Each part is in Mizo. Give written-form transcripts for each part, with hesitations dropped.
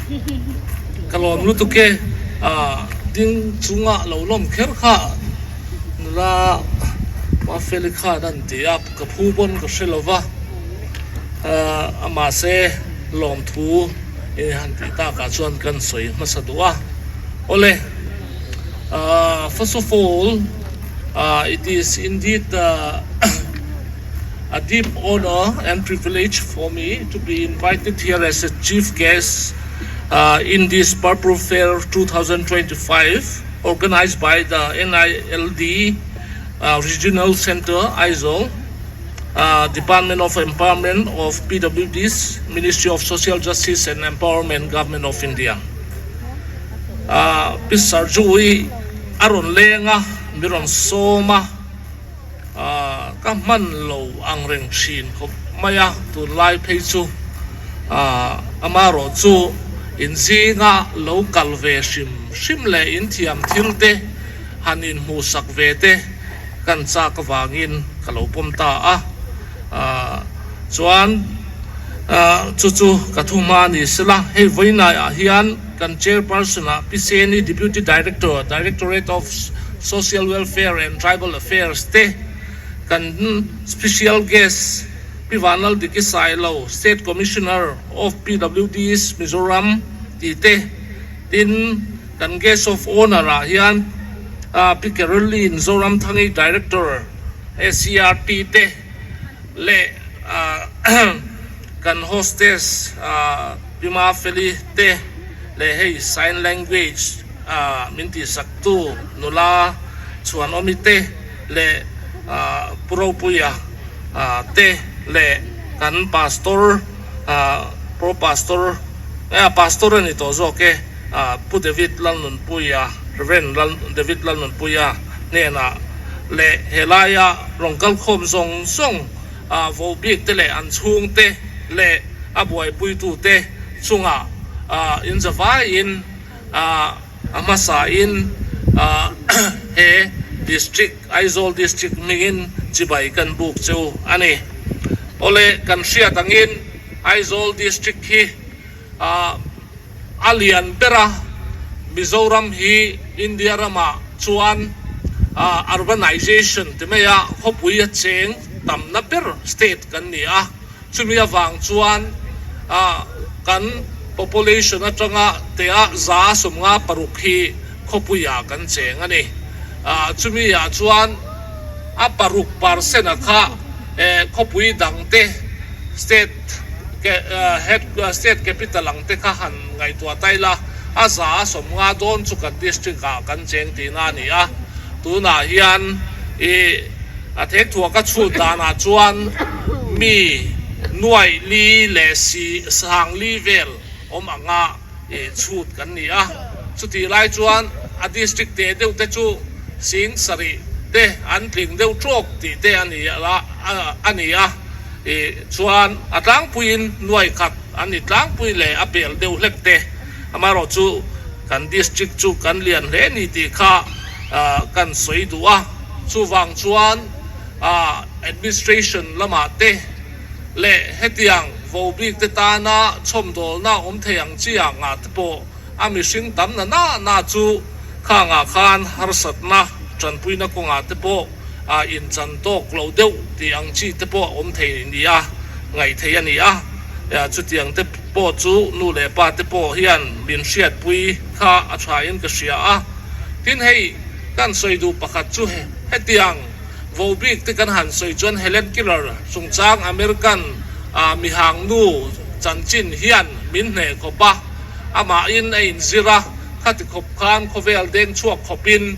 Ka lawm lutuk e, ding chunga lo lawm kher kha nula Mafeli khan a ni a, ka phu pawn ka hre lo va, mahse lawmthu in han tih takah chuan kan sawi hmasa duh a. Awle, first of all, it is indeed a deep honor and privilege for me to be invited here as a chief guest in this Purple Fair 2025 organized by the NILD Regional Center, Aizawl, Department of Empowerment of PWDs, Ministry of Social Justice and Empowerment, Government of India. Pi Sarju-i a rawn leng a, mi rawn sawm a. Ka hman lo ang reng thin khawp mai a, tunlai phei chu amaherawh chu inzinga lo kal ve hrim hrim leh inthiam thil te han inhmuhsak ve te kan chak avangin ka lo pawm ta a. Chuan chu chu ka thu hma ni sela, hei vawiinaiah hian kan Chairperson-ah Pi Seni Deputy Director, Directorate of Social Welfare and Tribal Affairs te, kan Special Guest Pi Vanlal Diki Sailo, State Commissioner of PWDs Mizoram tih te, tin kan Guest of Honour-ah hian Pi Caroline Zoramthangi Director, SCRT te leh kan hostess Pi Mafeli te leh hei sign language min tihsaktu nula Chhuanawmi te leh Pu Ropuia te leh kan pastor Pro Pastor Pastor a ni tawh zawk e Pu David Lalnunpuia Rev David Lalnunpuia hnenah leh helaia rawn kalkhawm zawng zawng vo bik te leh an chhung te leh a buaipuitu te chungah inzavaiin a hmasain he District, Aizawl District hmingin chibai kan buk cheu a ni. Awle kan hriat angin Aizawl District hi A lian ber a, Mizoram hi India ramah chuan urbanization ti mai a, khawpui a cheng tamna ber state kan ni a, chumi avang chuan kan population atanga tea 56 hi khawpuiah kan cheng a ni. Chumi ah chuan a 6 percent a kha khawpui dangte state Head state capital ang te kha han ngaihtuah ta ila, a 50% dawn chu kan district ah kan cheng tihna a ni a. Tunah hian i a thek thuah ka chhut danah chuan mi nuaih li leh si sang li vel awm anga i chhut kan ni a. Chutih lai chuan a district teh deuh te chu 7000 te an tling deuh tawk tih te a ni a ni a. I chuan a tlangpuiin nuai khat an ni tlangpui leh a pel deuh hlek te. Amaherawh chu kan district chu kan lian hle ni tih kha kan sawi duh a. Chuvang chuan administration lamah te leh hetiang vobik te tana chhawmdawlna awm thei ang chi ah ngah te pawh A mihring tam na na na chu khangah khan harsatna tanpuina kawngah te pawh a inchan tawk lo deuh tih ang chi te pawh a awm thei ni a ngaih theih a ni a. Chutiang te pawh chu nu leh pa te pawh hian min hriatpui kha a thain ka hria a. Tin hei kan sawi duh pakhat chu hetiang vobik te kan han sawi chuan Helen Keller chungchang American mihang nu chanchin hian min hneh khawp a. Amahin a inzir a, khati khawp khan khawvel deng chhuak khawpin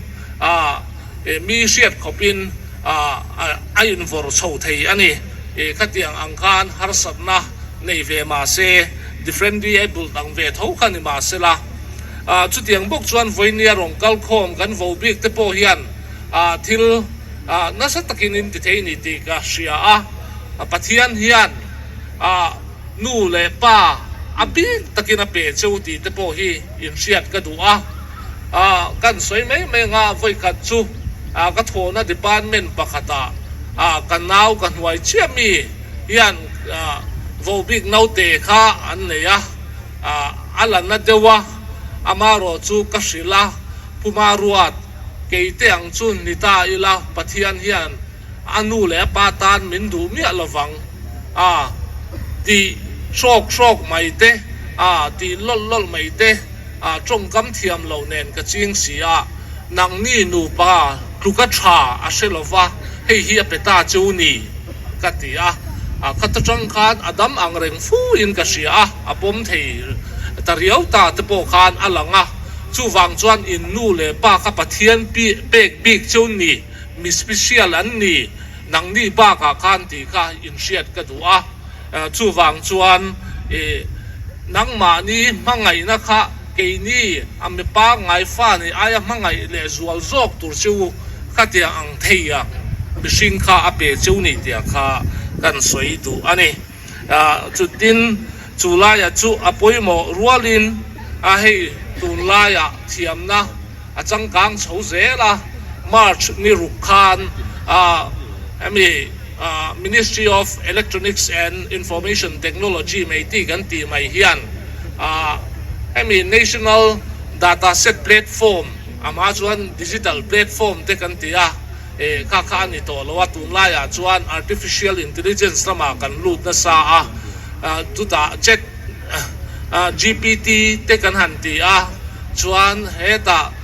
mi hriat khawpin a invawrh chho thei a ni. Khatiang ang khan harsatna nei ve mah se, differently abled ang ve tho kha ni mah sela. Chutiang bawk chuan vawinia rawn kal khawm kan vo bik te pawh hian thil nasa takin in ti thei ni tih ka hria a. Pathian hian Nu leh pa a bik takin a pe cheu tih te pawh hi inhriat ka duh a, kan sawi mai mai anga vawikhat chu ka thawhna department pakhatah ka nau ka hnuai chiah mi hian vobik naute kha an nei a, a la na deuh a, amarawh chu ka hrilh a, Pu Maruat, kei te ang chu ni ta ila Pathian hian a nu leh a pa tan min duh miah lovang a tih hrawk hrawk mai te, a tih lawlh lawlh mai te, a tawngkam thiam loh nen ka ching si a, nangni nupa tluka tha a hre lova hei hi a pe ta chu ni ka ti a, a khat atang khan a dam ang reng fu in ka hria a, a pawm thei ta riau ta te pawh khan a lang a, chuvang chuan in nu leh pa kha Pathian pek bik chu ni. Mi special an ni, nangni bakah khan tih kha inhriat ka duh a, chuvang chuan i nangmahni hmangaihna kha keini a mi pangngai fa nih aia hmangaih leh zual zawk tur chu khatiang ang thei ang mihring kha a pe cheu ni tia kha kan sawi duh a ni. Chutin chu laia chu a pawimawh rualin a hei tunlaiah thiamna a changkang chho zel a, March ni ruk khan hemi Ministry of Electronics and Information Technology meiti kan tih mai hian hemi National Data Set Platform a hma chuan Digital Platform te kan ti a, kha kha a ni tawh lo a, tunlaiah chuan Artificial Intelligence lamah kan lut nasa a, chutah chat GPT te kan han ti a, chuan hetah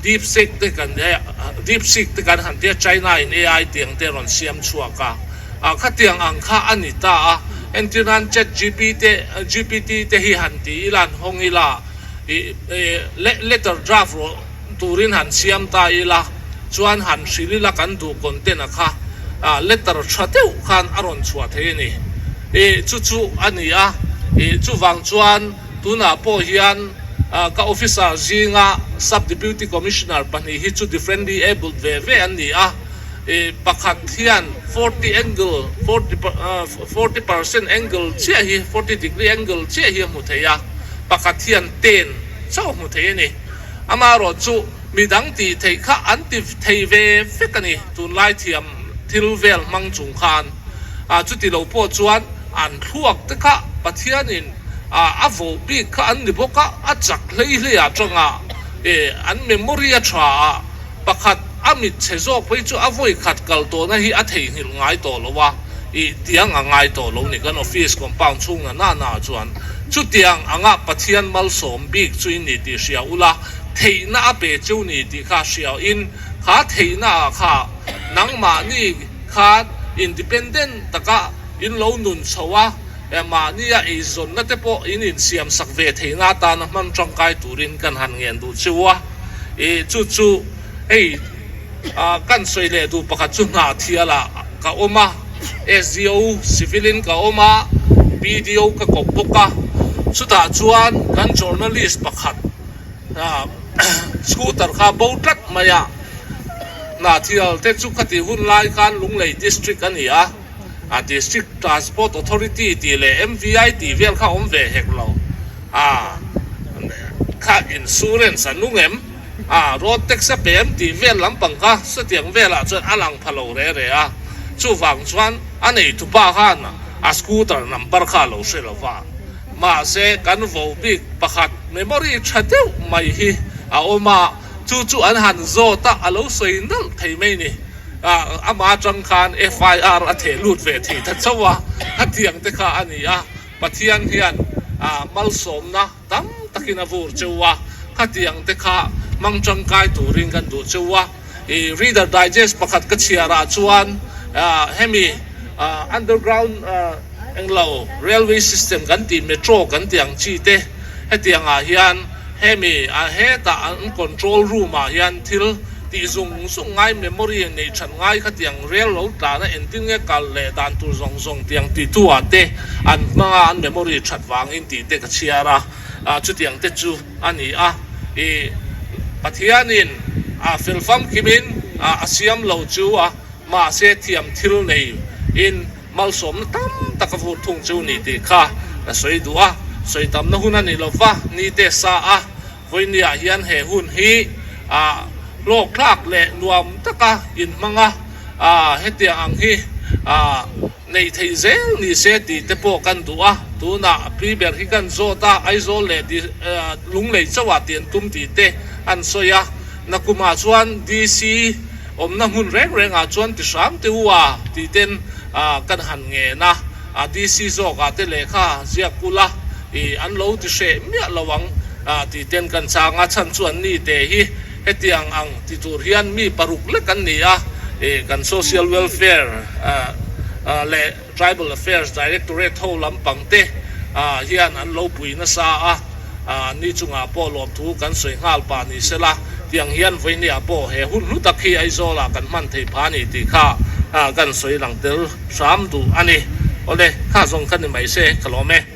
Deepseek te kan Deepseek te kan han ti a, China in AI tiang te rawn siam chhuak a, khatiang ang kha a ni ta a, entir nan Chat GPT te hi han ti ila han hawng ila, letter draft rawh turin han siam ta ila, chuan han hrilh ila kan duh content a kha letter tha deuh khan a rawn chhuah thei a ni. Ih chu chu a ni a, ih chuvang chuan tunah pawh hian ka officer zinga Sub Deputy Commissioner pahnih hi chu differently abled ve ve an ni a, ih pakhat hian 40 angle, 40 percent angle chiah hi, 40 degree angle chiah hi a hmu thei a, pakhat hian 10 chauh a hmu thei a ni. Amaherawh chu midang tih theih kha an ti thei ve vek a ni, tunlai thiam thil vel hmang chung khan. Chuti lo pawh chuan an thluak te kha Pathianin a voh bik kha an ni bawk a, a chak hlei hlei ah tanga an memory a tha a, pakhat a mit chhe zawk phei chu a vawi khat kal tawhna hi a theihnghilh ngai tawh lo a, ih tiang a ngai tawh lo ni kan office compound chhung na na na chuan chutiang anga Pathian malsawm bik chu in ni tih hria ula, theihna a pe cheu ni tih kha hria in kha theihna ah kha nangmahni Khan independent taka in lo nun chho a, mahnia eizawnna te pawh in insiam sak ve theihna atana hman tangkai turin kan han ngen duh cheu a. Ih chu chu hei kan sawi leh duh pakhat chu hna thialah ka awm a, SDO civil in ka awm a, BDO ka kawp bawk a, chutah chuan kan journalist pakhat scooter kha bo tlat mai a. Hnathial te chu khati hun lai khan Lunglei District a ni a, a District Transport Authority tih leh MVI tih vel kha awm ve hek lo. A kha insurance a nung em? A road tax a pe em tih vel lampang kha chutiang velah chuan a lang pha lo re re a. Chuvang chuan a neitupa khan a scooter number kha a lo hre lo va. Mahse kan vo bik pakhat memory tha deuh mai hi a awm a. Chu chu an han zawt a, a lo sawi nalh thei mai ni. Amah atang khan FIR a theh lut ve thei ta chauh a, hetiang te kha a ni a. Pathian hian malsawmna tam takin a vur cheu a, khatiang te kha hmang tangkai turin kan duh cheu a. I Reader Digest pakhat ka chhiarah chuan hemi underground englo railway system kan tih metro kan tih ang chi te hetiangah hian Hemi a hetah an control room ah hian thil tih zung zung ngai memory neih that ngai kha tiang rel lo tlana engtin nge kal leh dan tur zawng zawng tiang ti tu ah te an hmang a an memory that vangin tih te ka chhiar a chutiang te chu a ni a i Pathianin a fel famkimin a siam lo chu a mahse thiam thil nei in Malsawmna tam tak a vur thung chu ni tih kha ka sawi duh a, sawi tamna hun a ni lo va, ni te sa a, vawinia hian he hun hi a hlawkthlak leh nuam taka inhmang a, hetiang ang hi Neih theih zel ni se tih te pawh kan duh a, tunah pi ber hi kan zawt a, Aizawl leh Lunglei chauhah tih an tum tih te an sawi a, nakumah chuan DC awmna hmun reng rengah chuan ti hram te u a tih ten kan han ngen a, DC zawkah te lehkha ziak ula ih an lo ti hreh miah lo ang tih ten kan chang a, chhan chu an ni te hi hetiang ang ti tur hian mi paruk lek an ni a, ih kan Social Welfare leh Tribal Affairs Directorate ho lampang te hian an lo pui nasa a, ni chungah pawh lawmthu kan sawi nghal pah ni sela, tiang hian vawinia pawh he hun hlu tak hi Aizawlah kan hman thei pha a ni tih kha kan sawi lang tel hram duh a ni. Awle, kha zawng kha ni mai se ka lawm e.